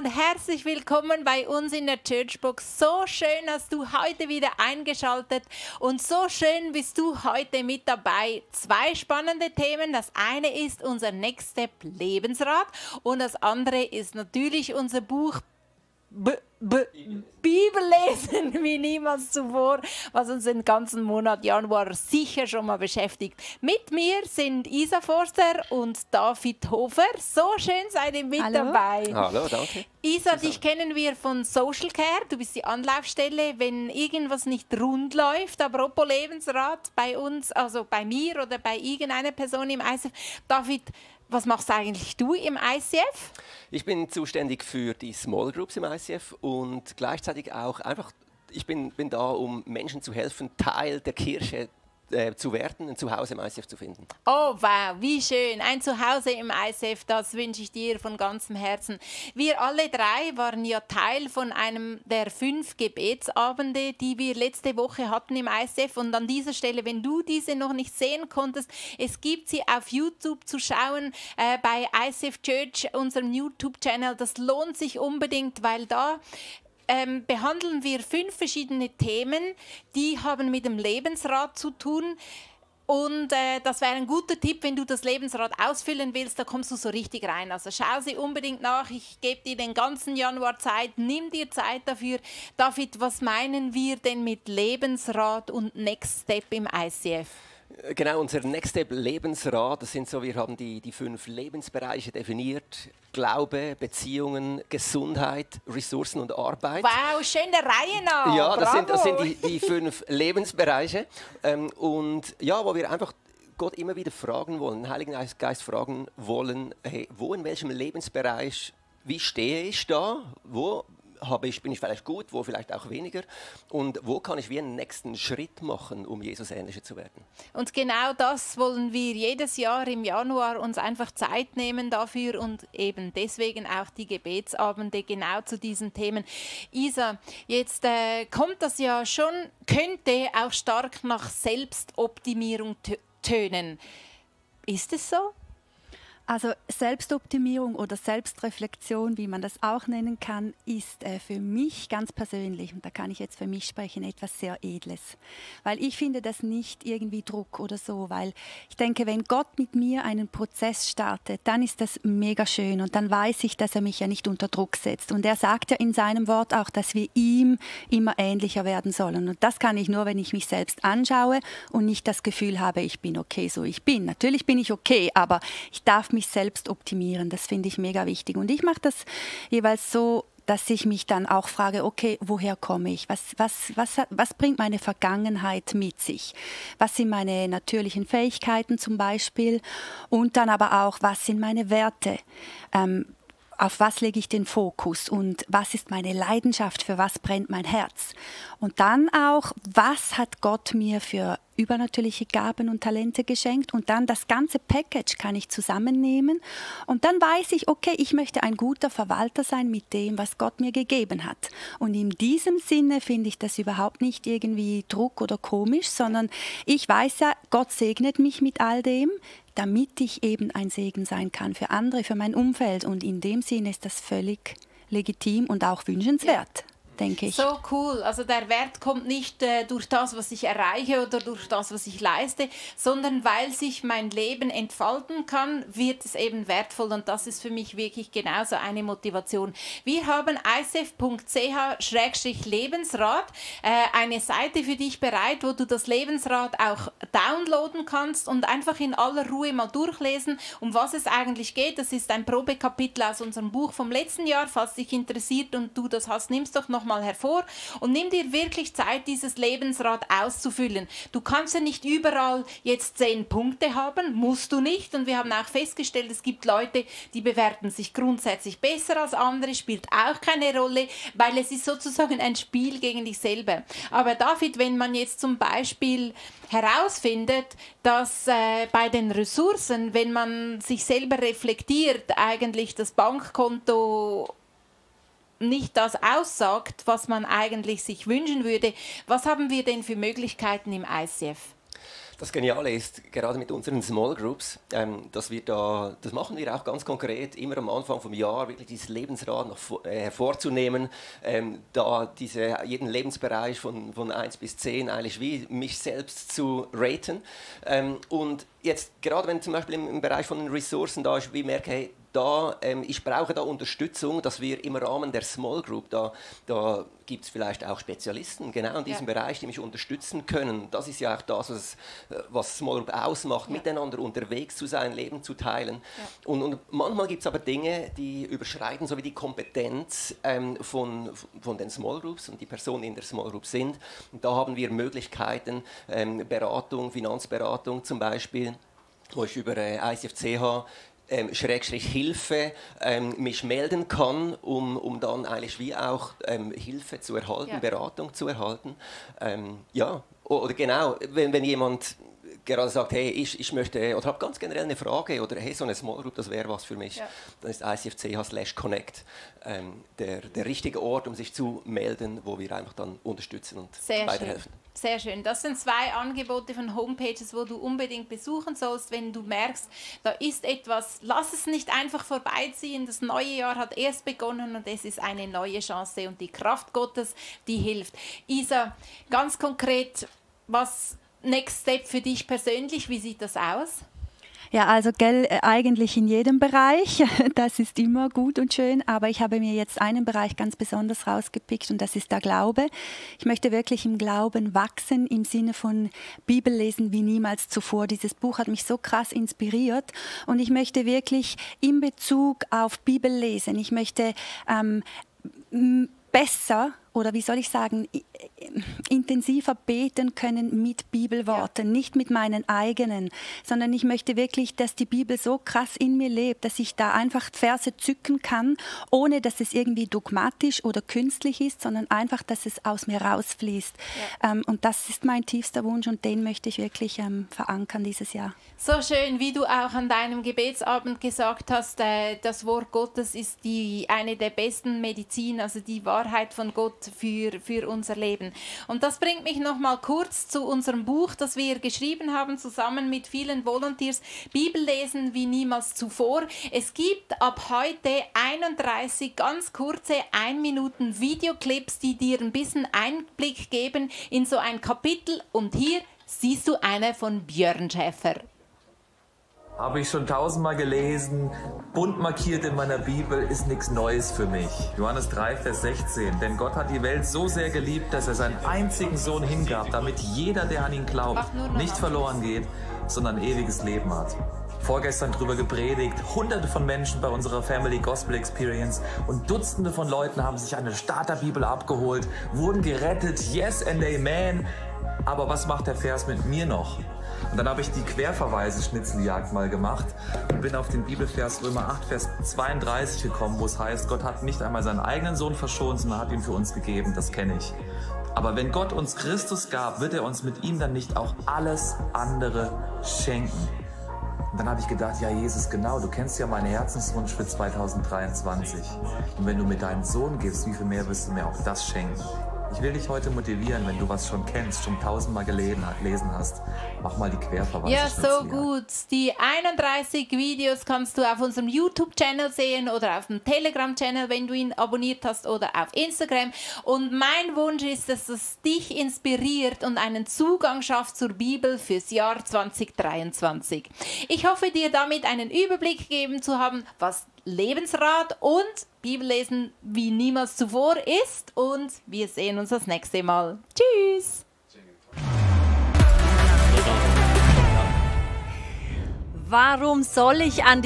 und herzlich willkommen bei uns in der Churchbox. So schön hast du heute wieder eingeschaltet und so schön bist du heute mit dabei. Zwei spannende Themen. Das eine ist unser Next Step Lebensrat und das andere ist natürlich unser Buch Bibellesen wie niemals zuvor, was uns den ganzen Monat Januar sicher schon mal beschäftigt. Mit mir sind Isa Forster und David Hofer. So schön seid ihr mit dabei. Hallo, danke. Isa, dich kennen wir von Social Care. Du bist die Anlaufstelle, wenn irgendwas nicht rund läuft. Apropos Lebensrat bei uns, also bei mir oder bei irgendeiner Person im ICF. David, was machst eigentlich du im ICF? Ich bin zuständig für die Small Groups im ICF und gleichzeitig auch einfach, ich bin da, um Menschen zu helfen, Teil der Kirche zu werden, ein Zuhause im ICF zu finden. Oh wow, wie schön. Ein Zuhause im ICF, das wünsche ich dir von ganzem Herzen. Wir alle drei waren ja Teil von einem der 5 Gebetsabende, die wir letzte Woche hatten im ICF. Und an dieser Stelle, wenn du diese noch nicht sehen konntest, es gibt sie auf YouTube zu schauen, bei ICF Church, unserem YouTube-Channel. Das lohnt sich unbedingt, weil da behandeln wir 5 verschiedene Themen, die haben mit dem Lebensrat zu tun. Und das wäre ein guter Tipp, wenn du das Lebensrad ausfüllen willst, da kommst du so richtig rein. Also schau sie unbedingt nach, ich gebe dir den ganzen Januar Zeit, nimm dir Zeit dafür. David, was meinen wir denn mit Lebensrat und Next Step im ICF? Genau, unser Next Step Lebensrat, das sind so, wir haben die 5 Lebensbereiche definiert. Glaube, Beziehungen, Gesundheit, Ressourcen und Arbeit. Wow, schön der Reihe nach. Ja, das sind die 5 Lebensbereiche. Und ja, wo wir einfach Gott immer wieder fragen wollen, den Heiligen Geist fragen wollen, hey, wo in welchem Lebensbereich, wie stehe ich da, wo bin ich vielleicht gut, wo vielleicht auch weniger und wo kann ich wie einen nächsten Schritt machen, um Jesus ähnlicher zu werden. Und genau das wollen wir jedes Jahr im Januar uns einfach Zeit nehmen dafür und eben deswegen auch die Gebetsabende genau zu diesen Themen. Isa, jetzt kommt das ja schon, könnte auch stark nach Selbstoptimierung tönen. Ist es so? Also Selbstoptimierung oder Selbstreflexion, wie man das auch nennen kann, ist für mich ganz persönlich, und da kann ich jetzt für mich sprechen, etwas sehr Edles. Weil ich finde das nicht irgendwie Druck oder so, weil ich denke, wenn Gott mit mir einen Prozess startet, dann ist das mega schön und dann weiß ich, dass er mich ja nicht unter Druck setzt. Und er sagt ja in seinem Wort auch, dass wir ihm immer ähnlicher werden sollen. Und das kann ich nur, wenn ich mich selbst anschaue und nicht das Gefühl habe, ich bin okay, so ich bin. Natürlich bin ich okay, aber ich darf mich selbst optimieren. Das finde ich mega wichtig. Und ich mache das jeweils so, dass ich mich dann auch frage, okay, woher komme ich? Was bringt meine Vergangenheit mit sich? Was sind meine natürlichen Fähigkeiten zum Beispiel? Und dann aber auch, was sind meine Werte? Auf was lege ich den Fokus und was ist meine Leidenschaft, für was brennt mein Herz? Und dann auch, was hat Gott mir für übernatürliche Gaben und Talente geschenkt? Und dann das ganze Package kann ich zusammennehmen und dann weiß ich, okay, ich möchte ein guter Verwalter sein mit dem, was Gott mir gegeben hat. Und in diesem Sinne finde ich das überhaupt nicht irgendwie Druck oder komisch, sondern ich weiß ja, Gott segnet mich mit all dem, damit ich eben ein Segen sein kann für andere, für mein Umfeld. Und in dem Sinne ist das völlig legitim und auch wünschenswert. Denke ich. So cool. Also der Wert kommt nicht durch das, was ich erreiche oder durch das, was ich leiste, sondern weil sich mein Leben entfalten kann, wird es eben wertvoll und das ist für mich wirklich genauso eine Motivation. Wir haben icf.ch/Lebensrat, eine Seite für dich bereit, wo du das Lebensrad auch downloaden kannst und einfach in aller Ruhe mal durchlesen, um was es eigentlich geht. Das ist ein Probekapitel aus unserem Buch vom letzten Jahr. Falls dich interessiert und du das hast, nimm's doch noch mal hervor und nimm dir wirklich Zeit, dieses Lebensrad auszufüllen. Du kannst ja nicht überall jetzt 10 Punkte haben, musst du nicht. Und wir haben auch festgestellt, es gibt Leute, die bewerten sich grundsätzlich besser als andere, spielt auch keine Rolle, weil es ist sozusagen ein Spiel gegen dich selber. Aber David, wenn man jetzt zum Beispiel herausfindet, dass bei den Ressourcen, wenn man sich selber reflektiert, eigentlich das Bankkonto nicht das aussagt, was man eigentlich sich wünschen würde. Was haben wir denn für Möglichkeiten im ICF? Das Geniale ist, gerade mit unseren Small Groups, dass wir das machen wir auch ganz konkret, immer am Anfang vom Jahr wirklich dieses Lebensrad noch hervorzunehmen, da jeden Lebensbereich von 1 bis 10 eigentlich wie mich selbst zu raten. Und jetzt, gerade wenn zum Beispiel im Bereich von den Ressourcen da ist, wie merke, hey, ich brauche da Unterstützung, dass wir im Rahmen der Small Group, da gibt es vielleicht auch Spezialisten genau in diesem Bereich, die mich unterstützen können. Das ist ja auch das, was Small Group ausmacht, miteinander unterwegs zu sein, Leben zu teilen. Ja. Und manchmal gibt es aber Dinge, die überschreiten so wie die Kompetenz von den Small Groups und die Personen, die in der Small Group sind. Und da haben wir Möglichkeiten, Beratung, Finanzberatung zum Beispiel, wo ich über ICF-CH Hilfe mich melden kann, um dann eigentlich wie auch Hilfe zu erhalten, Beratung zu erhalten. Oder genau, wenn jemand gerade sagt, hey, ich möchte oder habe ganz generell eine Frage oder hey, so eine Small Group, das wäre was für mich, dann ist ICF-CH/Connect der richtige Ort, um sich zu melden, wo wir einfach dann unterstützen und weiterhelfen. Sehr schön. Das sind 2 Angebote von Homepages, wo du unbedingt besuchen sollst, wenn du merkst, da ist etwas. Lass es nicht einfach vorbeiziehen. Das neue Jahr hat erst begonnen und es ist eine neue Chance und die Kraft Gottes, die hilft. Isa, ganz konkret, was Next Step für dich persönlich? Wie sieht das aus? Ja, also eigentlich in jedem Bereich, das ist immer gut und schön, aber ich habe mir jetzt einen Bereich ganz besonders rausgepickt und das ist der Glaube. Ich möchte wirklich im Glauben wachsen, im Sinne von Bibellesen wie niemals zuvor. Dieses Buch hat mich so krass inspiriert und ich möchte wirklich in Bezug auf Bibellesen, ich möchte besser oder wie soll ich sagen, intensiver beten können mit Bibelworten, nicht mit meinen eigenen, sondern ich möchte wirklich, dass die Bibel so krass in mir lebt, dass ich da einfach Verse zücken kann, ohne dass es irgendwie dogmatisch oder künstlich ist, sondern einfach, dass es aus mir rausfließt. Ja. Und das ist mein tiefster Wunsch und den möchte ich wirklich verankern dieses Jahr. So schön, wie du auch an deinem Gebetsabend gesagt hast, das Wort Gottes ist eine der besten Medizin, also die Wahrheit von Gott für unser Leben. Und das bringt mich noch mal kurz zu unserem Buch, das wir geschrieben haben, zusammen mit vielen Volunteers, Bibellesen wie niemals zuvor. Es gibt ab heute 31 ganz kurze 1 Minuten Videoclips, die dir ein bisschen Einblick geben in so ein Kapitel. Und hier siehst du eine von Björn Schäfer. Habe ich schon 1000-mal gelesen, bunt markiert in meiner Bibel, ist nichts Neues für mich. Johannes 3, Vers 16. Denn Gott hat die Welt so sehr geliebt, dass er seinen einzigen Sohn hingab, damit jeder, der an ihn glaubt, nicht verloren geht, sondern ewiges Leben hat. Vorgestern drüber gepredigt, Hunderte von Menschen bei unserer Family Gospel Experience und Dutzende von Leuten haben sich eine Starterbibel abgeholt, wurden gerettet, yes and amen. Aber was macht der Vers mit mir noch? Und dann habe ich die Querverweise-Schnitzeljagd mal gemacht und bin auf den Bibelvers Römer 8, Vers 32 gekommen, wo es heißt, Gott hat nicht einmal seinen eigenen Sohn verschont, sondern hat ihn für uns gegeben, das kenne ich. Aber wenn Gott uns Christus gab, wird er uns mit ihm dann nicht auch alles andere schenken? Und dann habe ich gedacht, ja Jesus, genau, du kennst ja meinen Herzenswunsch für 2023. Und wenn du mir deinen Sohn gibst, wie viel mehr wirst du mir auch das schenken? Ich will dich heute motivieren, wenn du was schon kennst, schon 1000-mal gelesen hast, mach mal die Querverweise. Ja, so gut. Die 31 Videos kannst du auf unserem YouTube-Channel sehen oder auf dem Telegram-Channel, wenn du ihn abonniert hast, oder auf Instagram. Und mein Wunsch ist, dass es dich inspiriert und einen Zugang schafft zur Bibel fürs Jahr 2023. Ich hoffe, dir damit einen Überblick gegeben zu haben, was Lebensrat und Bibellesen wie niemals zuvor ist, und wir sehen uns das nächste Mal. Tschüss! Warum soll ich an